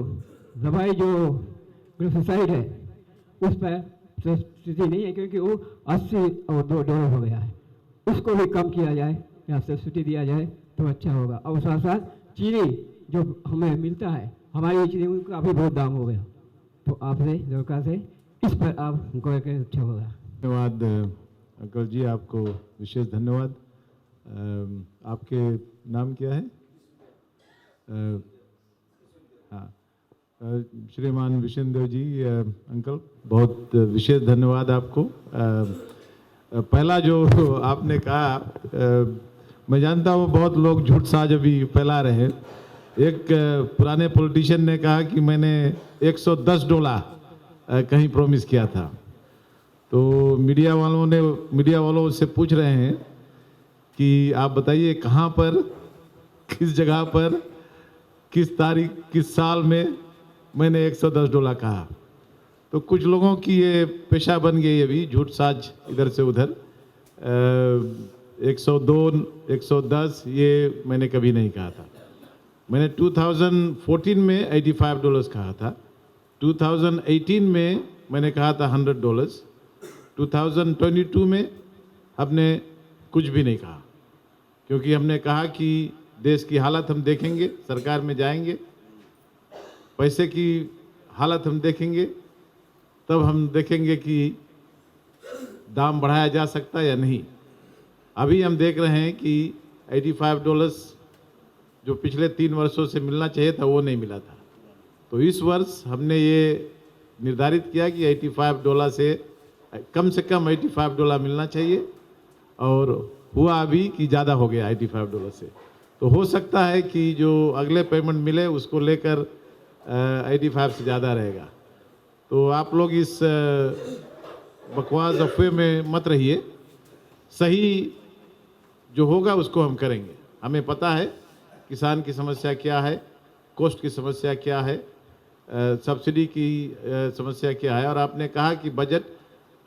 रबाई जो ग्लिफोसाइड है, उस पर सब्सिडी नहीं है, क्योंकि वो अस्सी और दो डॉलर हो गया है। उसको भी कम किया जाए या सब्सिडी दिया जाए तो अच्छा होगा। और साथ साथ चीनी जो हमें मिलता है, हमारी चीनी का भी बहुत दाम हो गया। तो आपसे दरख्वास्त है, इस पर आप गौर करें, अच्छा होगा। धन्यवाद, अ, अंकल जी, आपको विशेष धन्यवाद। अम, आपके नाम क्या है? अ, हाँ। अ, श्रीमान विश्वेंद्र जी, अ, अंकल, बहुत विशेष धन्यवाद आपको। अ, अ, पहला जो आपने कहा, अ, मैं जानता हूँ बहुत लोग झूठ साज अभी फैला रहे हैं। एक, अ, पुराने पॉलिटिशियन ने कहा कि मैंने एक सौ दस डॉलर, अ, कहीं प्रॉमिस किया था। तो मीडिया वालों ने, मीडिया वालों से पूछ रहे हैं कि आप बताइए कहाँ पर, किस जगह पर, किस तारीख, किस साल में मैंने एक सौ दस डॉलर कहा। तो कुछ लोगों की ये पेशा बन गई अभी, झूठ साज इधर से उधर। अ, एक सौ दो, एक सौ दस, ये मैंने कभी नहीं कहा था। मैंने टू थाउजेंड फ़ोर्टीन में एटी फ़ाइव डॉलर्स कहा था। टू थाउजेंड एटीन में मैंने कहा था hundred dollars. Two thousand twenty two में हमने कुछ भी नहीं कहा, क्योंकि हमने कहा कि देश की हालत हम देखेंगे, सरकार में जाएंगे, पैसे की हालत हम देखेंगे, तब हम देखेंगे कि दाम बढ़ाया जा सकता है या नहीं। अभी हम देख रहे हैं कि एटी फ़ाइव डॉलर्स जो पिछले तीन वर्षों से मिलना चाहिए था, वो नहीं मिला था। तो इस वर्ष हमने ये निर्धारित किया कि एटी फ़ाइव डॉलर से कम से कम एटी फ़ाइव डॉलर मिलना चाहिए, और हुआ अभी कि ज़्यादा हो गया एटी फ़ाइव डॉलर से। तो हो सकता है कि जो अगले पेमेंट मिले, उसको लेकर एटी फ़ाइव से ज़्यादा रहेगा। तो आप लोग इस अ, बकवास अफवाह में मत रहिए। सही जो होगा, उसको हम करेंगे। हमें पता है किसान की समस्या क्या है, कॉस्ट की समस्या क्या है, अ, सब्सिडी की अ, समस्या क्या है। और आपने कहा कि बजट,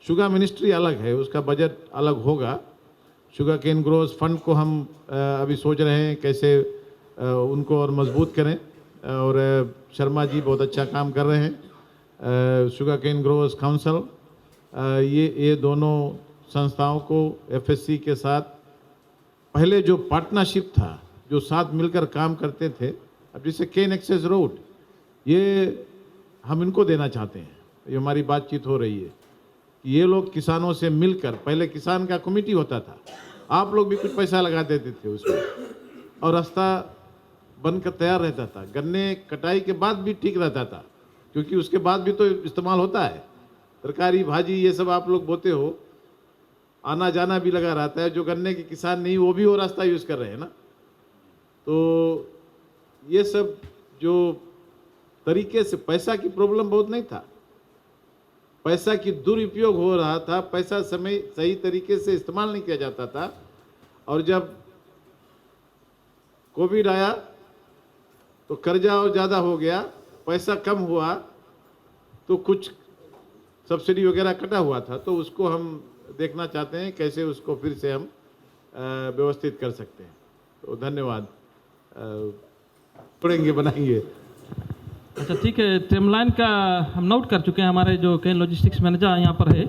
शुगर मिनिस्ट्री अलग है, उसका बजट अलग होगा। शुगर केन ग्रोअर्स फंड को हम अ, अभी सोच रहे हैं कैसे अ, उनको और मजबूत करें। और अ, शर्मा जी बहुत अच्छा काम कर रहे हैं। शुगर केन ग्रोअर्स काउंसिल, ये ये दोनों संस्थाओं को एफएससी के साथ पहले जो पार्टनरशिप था, जो साथ मिलकर काम करते थे, अब जैसे केन एक्सेस रोड, ये हम इनको देना चाहते हैं। ये हमारी बातचीत हो रही है कि ये लोग किसानों से मिलकर, पहले किसान का कमेटी होता था, आप लोग भी कुछ पैसा लगा देते थे उसमें, और रास्ता बनकर तैयार रहता था। गन्ने कटाई के बाद भी ठीक रहता था, क्योंकि उसके बाद भी तो इस्तेमाल होता है। तरकारी, भाजी, ये सब आप लोग बोते हो, आना जाना भी लगा रहता है। जो गन्ने के किसान नहीं, वो भी वो रास्ता यूज़ कर रहे हैं ना। तो ये सब जो तरीके से, पैसा की प्रॉब्लम बहुत नहीं था, पैसा की दुरुपयोग हो रहा था, पैसा समय सही तरीके से इस्तेमाल नहीं किया जाता था। और जब कोविड आया तो कर्जा और ज़्यादा हो गया, पैसा कम हुआ, तो कुछ सब्सिडी वगैरह कटा हुआ था, तो उसको हम देखना चाहते हैं कैसे उसको फिर से हम अ, व्यवस्थित कर सकते हैं। तो धन्यवाद। अ, छोड़ेंगे, बनाएंगे। अच्छा, ठीक है, टाइमलाइन का हम नोट कर चुके हैं, हमारे जो केन लॉजिस्टिक्स मैनेजर यहाँ पर है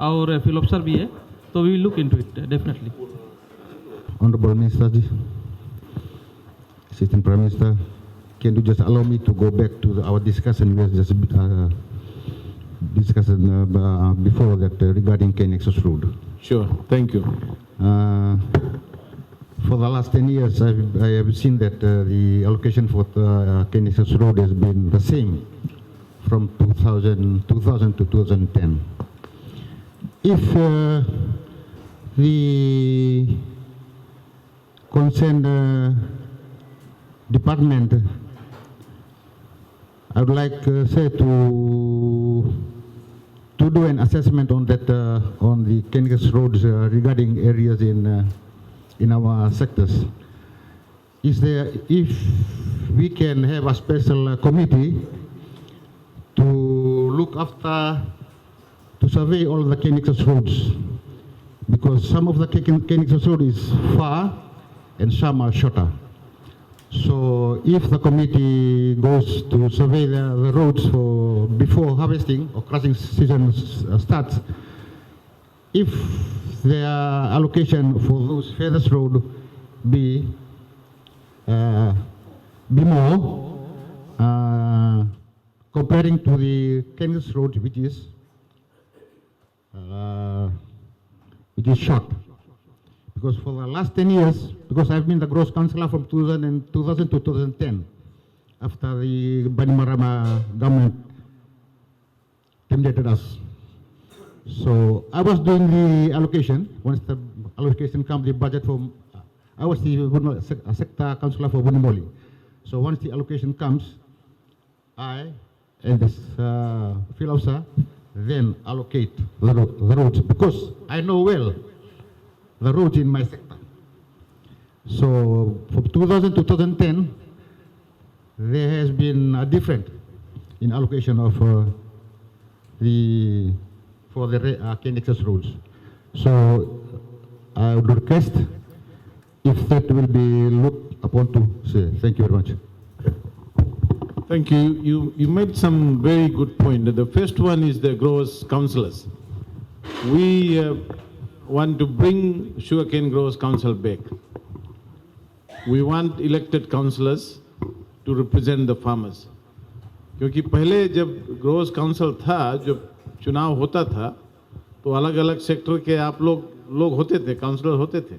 और फील्ड ऑफिसर भी है, तो we look into it definitely. Honorable Minister ji, Assistant Prime Minister, can you just allow me to go back to the, our discussion we were just uh, discussing uh, b- uh, before that uh, regarding K N X S road? Sure, thank you. Uh, for the last ten years, I've, I have seen that uh, the allocation for the uh, K N X S road has been the same from two thousand, two thousand to two thousand ten. If uh, the concerned uh, department, I would like uh, say to to do an assessment on that uh, on the K N X S roads uh, regarding areas in uh, in our sectors. Is there, if we can have a special uh, committee to look after, to survey all the K N X S roads, because some of the K N X S road is far and some are shorter. So if the committee goes to survey the, the roads for before harvesting or crushing season s- uh, starts, if their allocation for those furthest road be uh, be more uh, comparing to the K N X S road, which is uh, which is short. Because for the last ten years, because I've been the Groves Councillor from two thousand, and two thousand to two thousand ten, after the Bainimarama government terminated us. So I was doing the allocation. Once the allocation comes, the budget for, I was the Wunno- sec- uh, sector councillor for Wunnemoli. So once the allocation comes, I and this uh, field officer then allocate the, ro- the roads, because I know well the roads in my sector. So from two thousand to two thousand ten, there has been a different in allocation of uh, the for the re- uh, K N X S roads. So I would request if that will be looked upon to say. Thank you very much. Thank you. You, you made some very good point. The first one is the Groves Councillors. We uh, want to bring Sugarcane Growers Council back. We want elected councillors to represent the farmers. क्योंकि पहले जब growers council था, जब चुनाव होता था, तो अलग-अलग सेक्टर के आप लोग लोग होते थे, काउंसलर होते थे।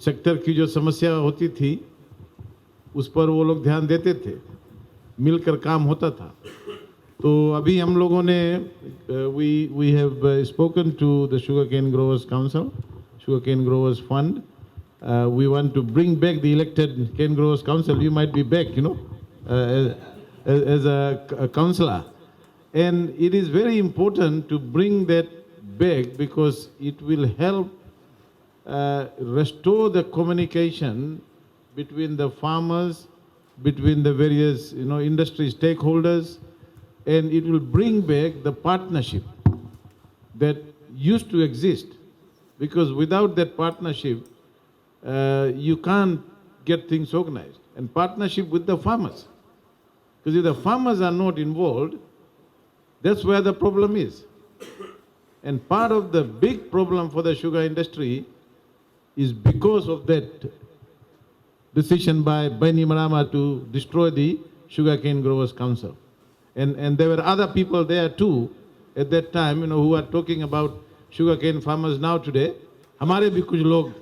सेक्टर की जो समस्या होती थी, उस पर वो लोग ध्यान देते थे, मिलकर काम होता था। तो अभी हम लोगों ने, uh, we, we have, uh, spoken to the Sugarcane Growers Council, Sugarcane Growers Fund. Uh, we want to bring back the elected Cane Growers Council. You might be back, you know, uh, as, as a, a councillor. And it is very important to bring that back because it will help, uh, restore the communication between the farmers, between the various, you know, industry stakeholders, and it will bring back the partnership that used to exist. Because without that partnership, uh, you can't get things organized. And partnership with the farmers. Because if the farmers are not involved, that's where the problem is. And part of the big problem for the sugar industry is because of that decision by Bainimarama to destroy the Sugarcane Growers Council. And, and there were other people there too at that time, you know, who are talking about sugarcane farmers now today. हमारे भी कुछ लोग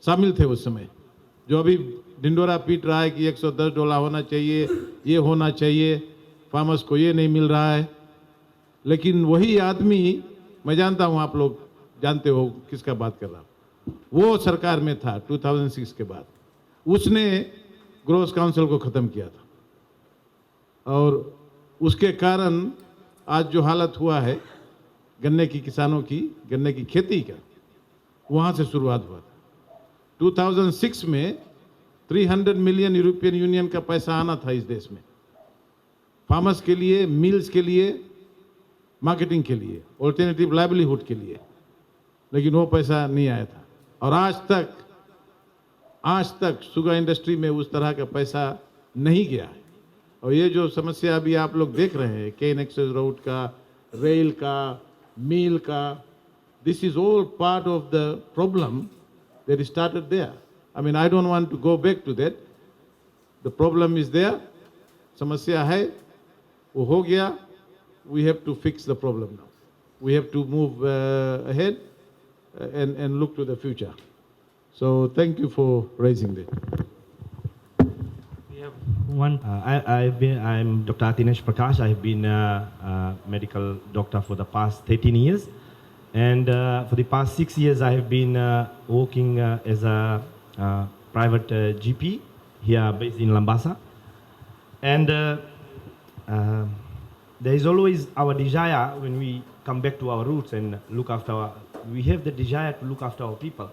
शामिल थे उस समय, जो अभी ढिंढोरा पीट रहा है कि एक सौ दस डॉलर होना चाहिए, ये होना चाहिए, फार्मर्स को ये नहीं मिल रहा है। लेकिन वही आदमी, मैं जानता हूं, आप लोग जानते हो किसका बात कर रहा हूं, वो सरकार में था टू थाउजेंड सिक्स के बाद, उसने ग्रोअर्स काउंसिल को खत्म किया था। और उसके कारण आज जो हालत हुआ है गन्ने की किसानों की, गन्ने की खेती का, वहां से शुरुआत हुआ था। टू थाउजेंड सिक्स में three hundred million European union का पैसा आना था इस देश में, फार्मर्स के लिए, मिल्स के लिए, मार्केटिंग के लिए, अल्टरनेटिव लाइवलीहुड के लिए, लेकिन वो पैसा नहीं आया था। और आज तक, आज तक शुगर इंडस्ट्री में उस तरह का पैसा नहीं गया है। और ये जो समस्या अभी आप लोग देख रहे हैं, केन एक्सेस रोड का, रेल का, मिल का, this is all part of the problem that started there. I mean, I don't want to go back to that. The problem is there. समस्या है, वो हो गया। We have to fix the problem now. We have to move, uh, ahead, uh, and, and look to the future. So thank you for raising this. We have one. Uh, I, I've been, I'm Doctor Atinesh Prakash. I've been a, a medical doctor for the past thirteen years. And, uh, for the past six years, I have been, uh, working, uh, as a, uh, private, uh, G P here based in Lambasa. And, uh, uh, there is always our desire when we come back to our roots and look after our, we have the desire to look after our people.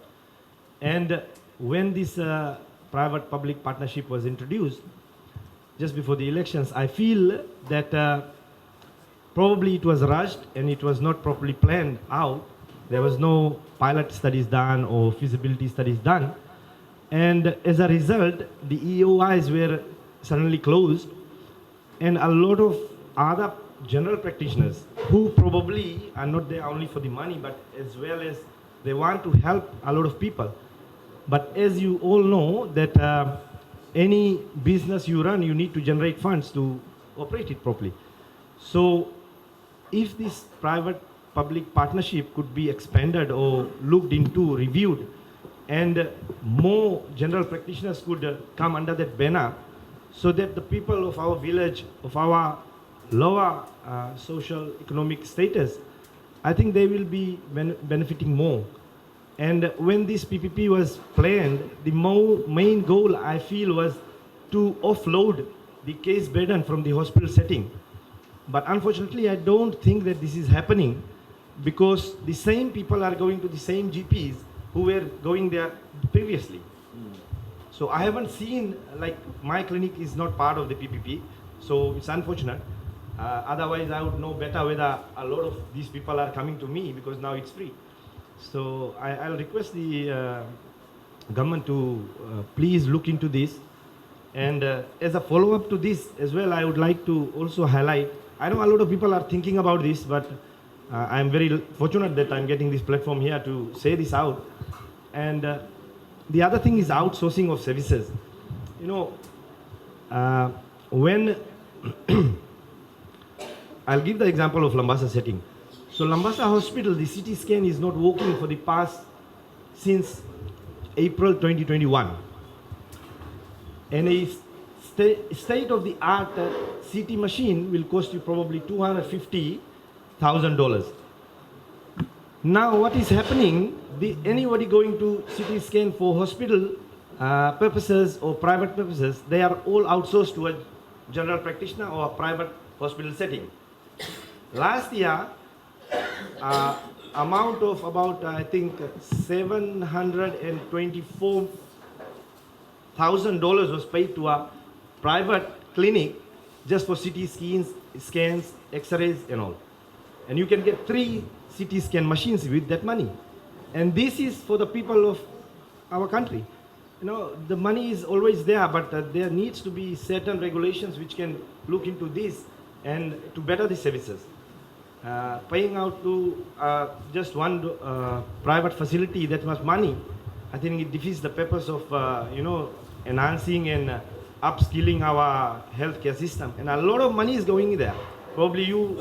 And when this, uh, private-public partnership was introduced just before the elections, I feel that, uh, probably it was rushed and it was not properly planned out. There was no pilot studies done or feasibility studies done. And as a result, the E O Is were suddenly closed, and a lot of other general practitioners who probably are not there only for the money, but as well as they want to help a lot of people. But as you all know that, uh, any business you run, you need to generate funds to operate it properly. So if this private public partnership could be expanded or looked into, reviewed, and more general practitioners could, uh, come under that banner, so that the people of our village, of our lower, uh, social economic status, I think they will be ben-, benefiting more. And when this P P P was planned, the mo-, main goal, I feel, was to offload the case burden from the hospital setting. But unfortunately, I don't think that this is happening because the same people are going to the same G Ps who were going there previously. So I haven't seen, like, my clinic is not part of the P P P, so it's unfortunate. Uh, otherwise, I would know better whether a lot of these people are coming to me because now it's free. So I, I'll request the, uh, government to, uh, please look into this. And, uh, as a follow-up to this as well, I would like to also highlight, I know a lot of people are thinking about this, but, uh, I'm very fortunate that I'm getting this platform here to say this out. And, uh, the other thing is outsourcing of services. You know, uh, when I'll give the example of Lambasa setting. So Lambasa Hospital, the C T scan is not working for the past, since April twenty twenty-one. And a sta- state-of-the-art uh, C T machine will cost you probably two hundred fifty thousand dollars. Now, what is happening? The, anybody going to C T scan for hospital uh, purposes or private purposes, they are all outsourced to a general practitioner or a private hospital setting. Last year, uh, amount of about, I think, seven hundred and twenty-four thousand dollars was paid to a private clinic just for C T scans, scans, X-rays, and all. And you can get three C T scan machines with that money. And this is for the people of our country. You know, the money is always there, but uh, there needs to be certain regulations which can look into this and to better the services. Uh, paying out to uh, just one uh, private facility that much money, I think it defeats the purpose of, uh, you know, enhancing and uh, upskilling our healthcare system. And a lot of money is going there. Probably you,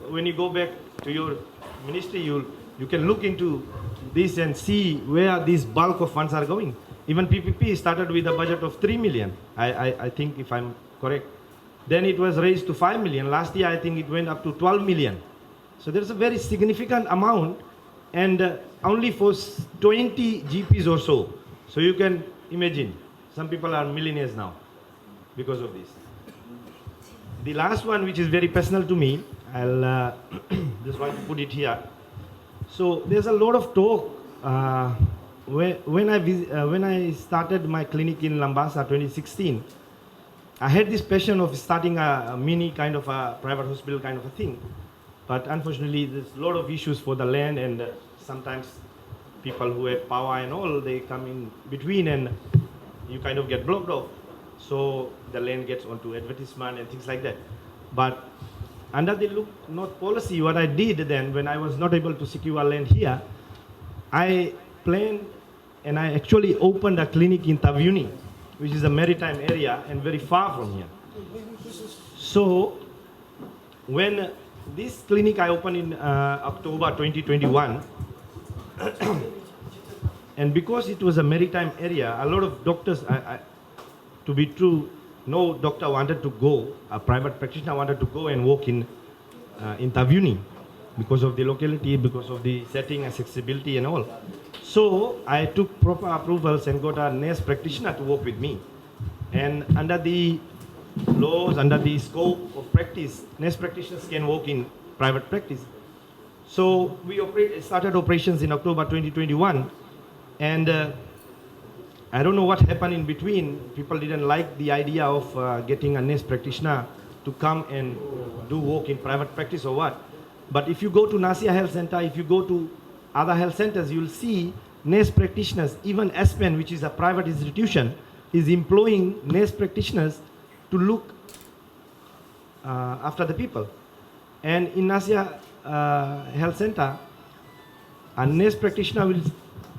when you go back to your ministry, you you can look into this and see where this bulk of funds are going. Even P P P started with a budget of three million, I, I, I think, if I'm correct. Then it was raised to five million. Last year, I think it went up to twelve million. So there's a very significant amount, and uh, only for s- twenty G Ps or so. So you can imagine, some people are millionaires now because of this. The last one, which is very personal to me, I'll uh, just want to put it here. So there's a lot of talk. Uh, when, when, I vis- uh, when I started my clinic in Labasa twenty sixteen, I had this passion of starting a, a mini kind of a private hospital kind of a thing. But unfortunately, there's a lot of issues for the land, and uh, sometimes people who have power and all, they come in between, and you kind of get blocked off. So the land gets onto advertisement and things like that. But under the Look North policy, what I did then, when I was not able to secure land here, I planned and I actually opened a clinic in Taveuni, which is a maritime area and very far from here. So when this clinic I opened in uh, October twenty twenty-one, and because it was a maritime area, a lot of doctors, I, I, to be true, no doctor wanted to go, a private practitioner wanted to go and work in uh, in Taveuni because of the locality, because of the setting, accessibility and all. So I took proper approvals and got a nurse practitioner to work with me. And under the laws, under the scope of practice, nurse practitioners can work in private practice. So we operate, started operations in October twenty twenty-one, and uh, I don't know what happened in between. People didn't like the idea of uh, getting a nurse practitioner to come and do work in private practice or what. But if you go to Nasia Health Center, if you go to other health centers, you'll see nurse practitioners, even Aspen, which is a private institution, is employing nurse practitioners to look uh, after the people. And in Nasia uh, Health Center, a nurse practitioner will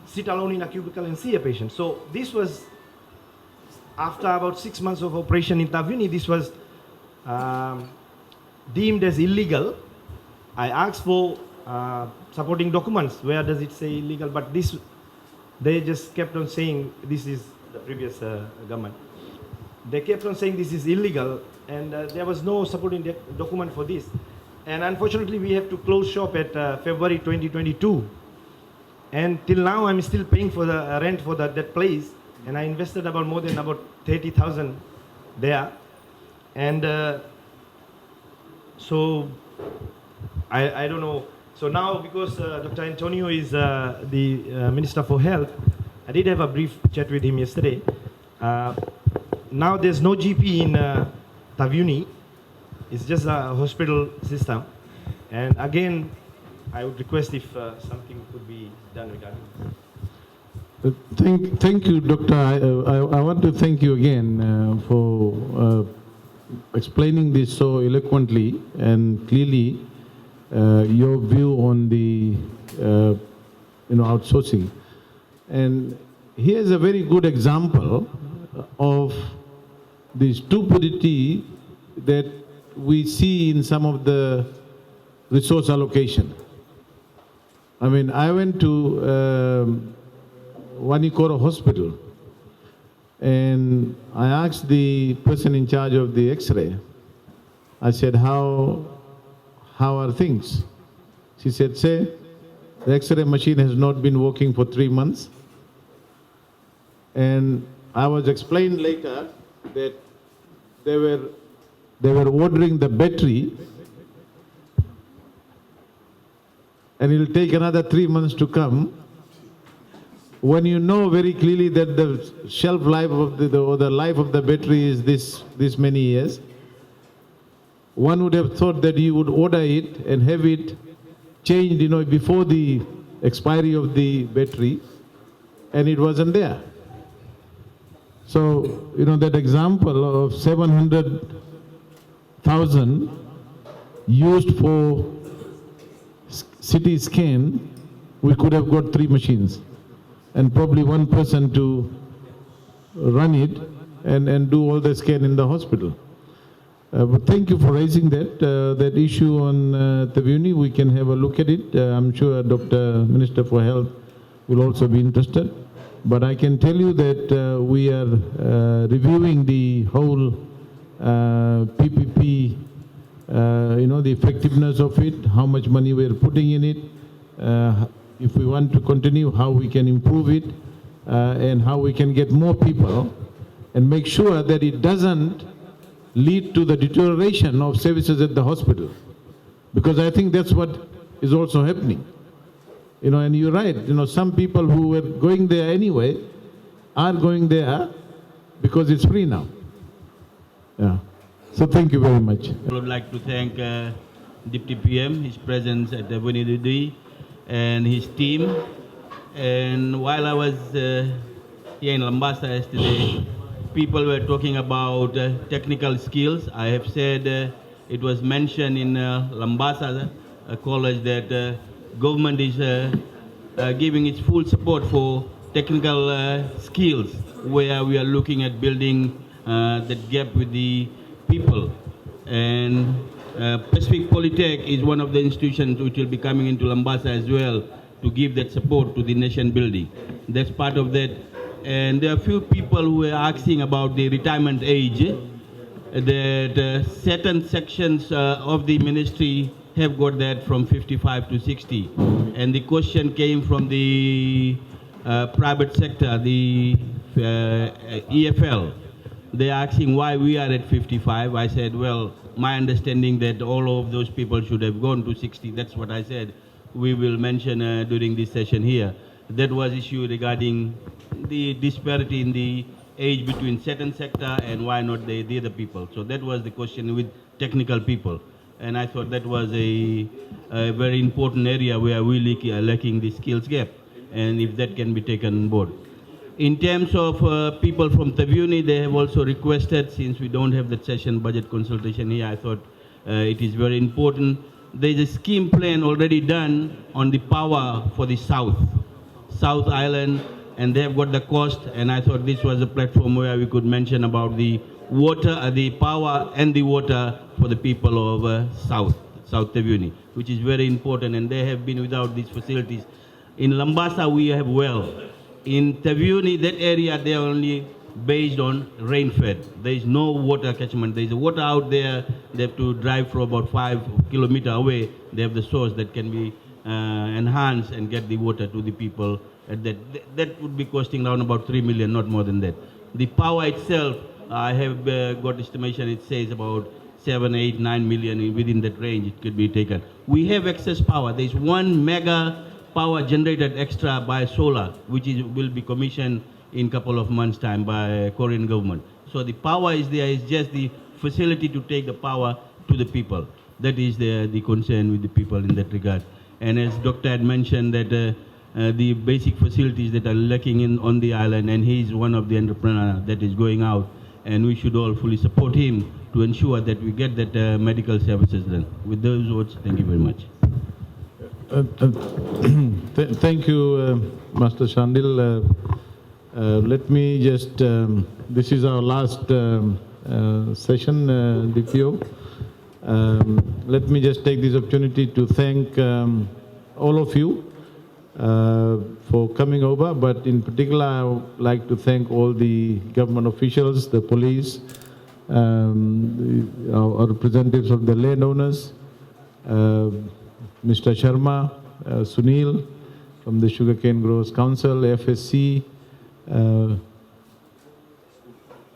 sit alone in a cubicle and see a patient. So this was, after about six months of operation in Taveuni, this was um, deemed as illegal. I asked for uh, supporting documents. Where does it say illegal? But this, they just kept on saying this is the previous uh, government. They kept on saying this is illegal, and uh, there was no supporting doc- document for this. And unfortunately, we have to close shop at uh, February twenty twenty-two. And till now, I'm still paying for the uh, rent for that, that place. And I invested about more than about thirty thousand there. And uh, so I, I don't know. So now, because uh, Doctor Antonio is uh, the uh, Minister for Health, I did have a brief chat with him yesterday. Uh, now there's no G P in uh, Taveuni. It's just a hospital system. And again, I would request if uh, something could be done regarding this. Thank, thank you, Doctor. I, I, I want to thank you again uh, for uh, explaining this so eloquently and clearly, uh, your view on the uh, you know, outsourcing. And here's a very good example of the stupidity that we see in some of the resource allocation. I mean, I went to um, Vanikoro Hospital. And I asked the person in charge of the X-ray, I said, "How, how are things?" She said, "Sir, the X-ray machine has not been working for three months." And I was explained later that they were, they were ordering the battery, and it'll take another three months to come. When you know very clearly that the shelf life of the, the, or the life of the battery is this, this many years, one would have thought that you would order it and have it changed, you know, before the expiry of the battery, and it wasn't there. So, you know, that example of seven hundred thousand used for s-, C T scan, we could have got three machines and probably one person to run it and, and do all the scan in the hospital. Uh, but thank you for raising that, uh, that issue on, uh, Taveuni. We can have a look at it. Uh, I'm sure Doctor Minister for Health will also be interested. But I can tell you that, uh, we are, uh, reviewing the whole, uh, P P P, uh, you know, the effectiveness of it, how much money we are putting in it, uh, if we want to continue, how we can improve it, uh, and how we can get more people and make sure that it doesn't lead to the deterioration of services at the hospital. Because I think that's what is also happening. You know, and you're right, you know, some people who were going there anyway are going there because it's free now. Yeah. So thank you very much. I would like to thank, uh, Deputy P M, his presence at the Taveuni Dudi, and his team. And while I was, uh, here in Lambasa yesterday, people were talking about, uh, technical skills. I have said, uh, it was mentioned in, uh, Lambasa, uh, college that, uh, government is, uh, uh, giving its full support for technical, uh, skills, where we are looking at building, uh, that gap with the people. And, uh, Pacific Polytech is one of the institutions which will be coming into Lambasa as well to give that support to the nation building. That's part of that. And there are few people who are asking about the retirement age, that, uh, certain sections, uh, of the ministry have got that from fifty-five to sixty. And the question came from the, uh, private sector, the, uh, E F L. They're asking why we are at fifty-five. I said, "Well, my understanding that all of those people should have gone to sixty." That's what I said. We will mention, uh, during this session here. That was issue regarding the disparity in the age between certain sector and why not the, the other people. So that was the question with technical people. And I thought that was a, a very important area where we lack-, are lacking the skills gap, and if that can be taken on board. In terms of, uh, people from Taveuni, they have also requested, since we don't have that session budget consultation here, I thought, uh, it is very important. There is a scheme plan already done on the power for the South, South Island, and they have got the cost, and I thought this was a platform where we could mention about the water, uh, the power and the water for the people of, uh, South, South Taveuni, which is very important, and they have been without these facilities. In Lambasa, we have well. In Taveuni, that area, they are only based on rain fed. There is no water catchment. There is water out there. They have to drive for about five kilometer away. They have the source that can be, uh, enhanced and get the water to the people. And that, that, that would be costing around about three million, not more than that. The power itself, I have, uh, got estimation, it says about seven, eight, nine million in, within that range, it could be taken. We have excess power. There is one mega power generated extra by solar, which is, will be commissioned in couple of months' time by Korean government. So the power is there, it's just the facility to take the power to the people. That is the, the concern with the people in that regard. And as Doctor had mentioned that, uh, uh, the basic facilities that are lacking in, on the island, and he is one of the entrepreneur that is going out, and we should all fully support him to ensure that we get that, uh, medical services done. With those words, thank you very much. Uh, uh, th-, thank you, uh, Master Shandil. Uh, uh, let me just, um, this is our last, um, uh, session, uh, D P O. Um, let me just take this opportunity to thank, um, all of you. uh, for coming over, but in particular, I would like to thank all the government officials, the police, um, the, our, our representatives of the landowners, uh, Mister Sharma, uh, Sunil from the Sugarcane Growers Council, F S C, uh,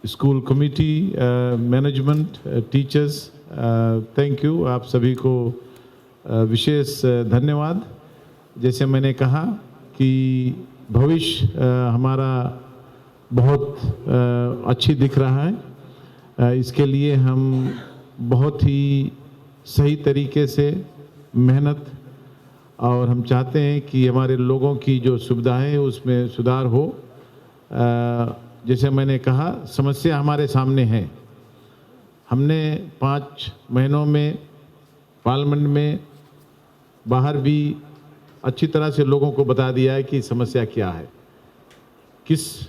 school committee, uh, management, uh, teachers, uh, thank you, आप सभी को, uh, विशेष, uh, धन्यवाद। जैसे मैंने कहा कि भविष्य, uh, हमारा बहुत, uh, अच्छी दिख रहा है। Uh, इसके लिए हम बहुत ही सही तरीके से मेहनत, और हम चाहते हैं कि हमारे लोगों की जो सुविधाएं हैं, उसमें सुधार हो। अ, जैसे मैंने कहा, समस्या हमारे सामने है। हमने पाँच महीनों में पार्लियामेंट में, बाहर भी अच्छी तरह से लोगों को बता दिया है कि समस्या क्या है, किस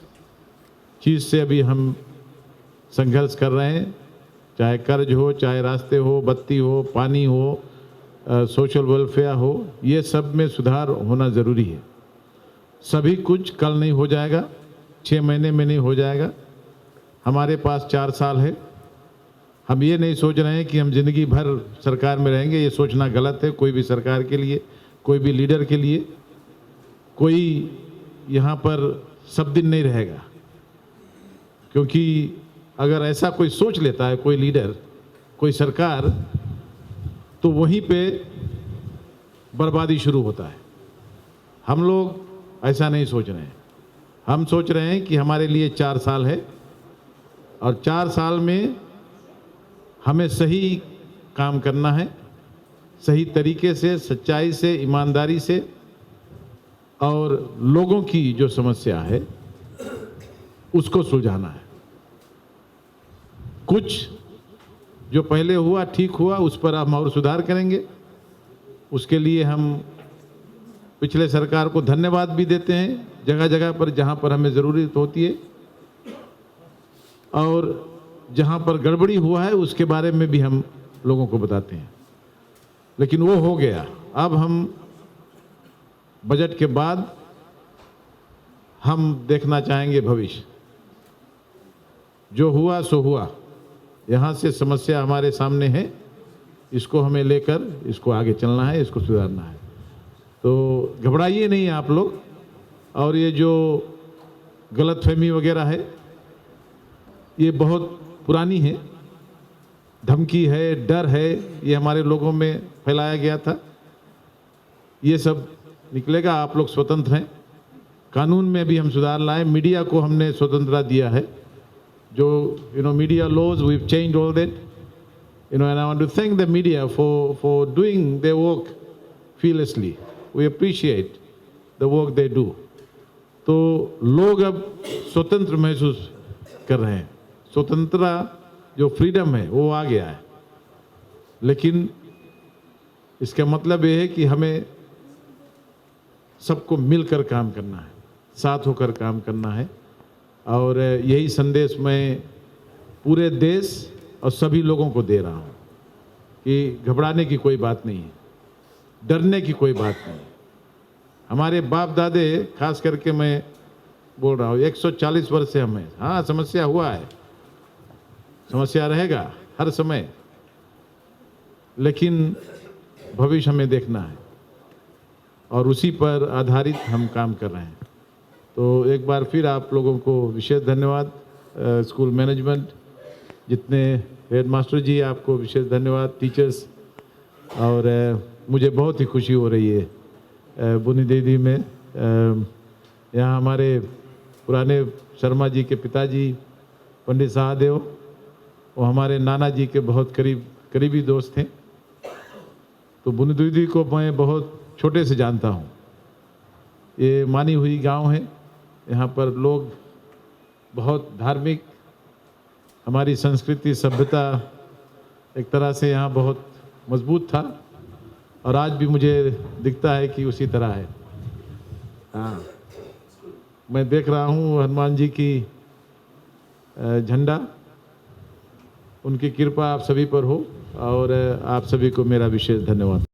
चीज़ से अभी हम संघर्ष कर रहे हैं, चाहे कर्ज हो, चाहे रास्ते हो, बत्ती हो, पानी हो, अ, सोशल वेलफेयर हो, ये सब में सुधार होना ज़रूरी है। सभी कुछ कल नहीं हो जाएगा, छः महीने में नहीं हो जाएगा। हमारे पास चार साल है। हम ये नहीं सोच रहे हैं कि हम ज़िंदगी भर सरकार में रहेंगे, ये सोचना गलत है। कोई भी सरकार के लिए, कोई भी लीडर के लिए, कोई यहाँ पर सब दिन नहीं रहेगा। क्योंकि अगर ऐसा कोई सोच लेता है, कोई लीडर, कोई सरकार, तो वहीं पे बर्बादी शुरू होता है। हम लोग ऐसा नहीं सोच रहे हैं। हम सोच रहे हैं कि हमारे लिए चार साल है और चार साल में हमें सही काम करना है, सही तरीके से, सच्चाई से, ईमानदारी से, और लोगों की जो समस्या है, उसको सुलझाना है। कुछ जो पहले हुआ, ठीक हुआ, उस पर हम और सुधार करेंगे। उसके लिए हम पिछले सरकार को धन्यवाद भी देते हैं, जगह-जगह पर, जहाँ पर हमें ज़रूरत होती है। और जहाँ पर गड़बड़ी हुआ है, उसके बारे में भी हम लोगों को बताते हैं। लेकिन वो हो गया, अब हम बजट के बाद हम देखना चाहेंगे भविष्य। जो हुआ सो हुआ, यहाँ से समस्या हमारे सामने है, इसको हमें लेकर इसको आगे चलना है, इसको सुधारना है। तो घबराइए नहीं आप लोग। और ये जो गलतफहमी वगैरह है, ये बहुत पुरानी है। धमकी है, डर है, ये हमारे लोगों में फैलाया गया था। ये सब निकलेगा, आप लोग स्वतंत्र हैं। कानून में भी हम सुधार लाए, मीडिया को हमने स्वतंत्रता दिया है। जो, you know, media laws, we've changed all that. You know, and I want to thank the media for, for doing their work fearlessly. We appreciate the work they do. तो लोग अब स्वतंत्र महसूस कर रहे हैं। स्वतंत्रता, जो फ्रीडम है, वो आ गया है। लेकिन इसका मतलब ये है कि हमें सबको मिलकर काम करना है, साथ होकर काम करना है। और यही संदेश मैं पूरे देश और सभी लोगों को दे रहा हूँ कि घबराने की कोई बात नहीं है, डरने की कोई बात नहीं है। हमारे बाप दादे, खास करके मैं बोल रहा हूँ, एक सौ चालीस वर्ष से हम हैं। हाँ, समस्या हुआ है, समस्या रहेगा हर समय, लेकिन भविष्य हमें देखना है और उसी पर आधारित हम काम कर रहे हैं। तो एक बार फिर आप लोगों को विशेष धन्यवाद, अ, स्कूल मैनेजमेंट, जितने हेडमास्टर जी, आपको विशेष धन्यवाद, टीचर्स, और, अ, मुझे बहुत ही खुशी हो रही है, अ, बुनी दीदी में, अ, यहाँ हमारे पुराने शर्मा जी के पिताजी पंडित सहदेव, वो हमारे नाना जी के बहुत करीब, करीबी दोस्त थे। तो बुनी दीदी को मैं बहुत छोटे से जानता हूँ। ये मानी हुई गांव है, यहाँ पर लोग बहुत धार्मिक, हमारी संस्कृति, सभ्यता एक तरह से यहाँ बहुत मजबूत था और आज भी मुझे दिखता है कि उसी तरह है। हाँ, मैं देख रहा हूँ हनुमान जी की, अ, झंडा, उनकी कृपा आप सभी पर हो और, अ, आप सभी को मेरा विशेष धन्यवाद।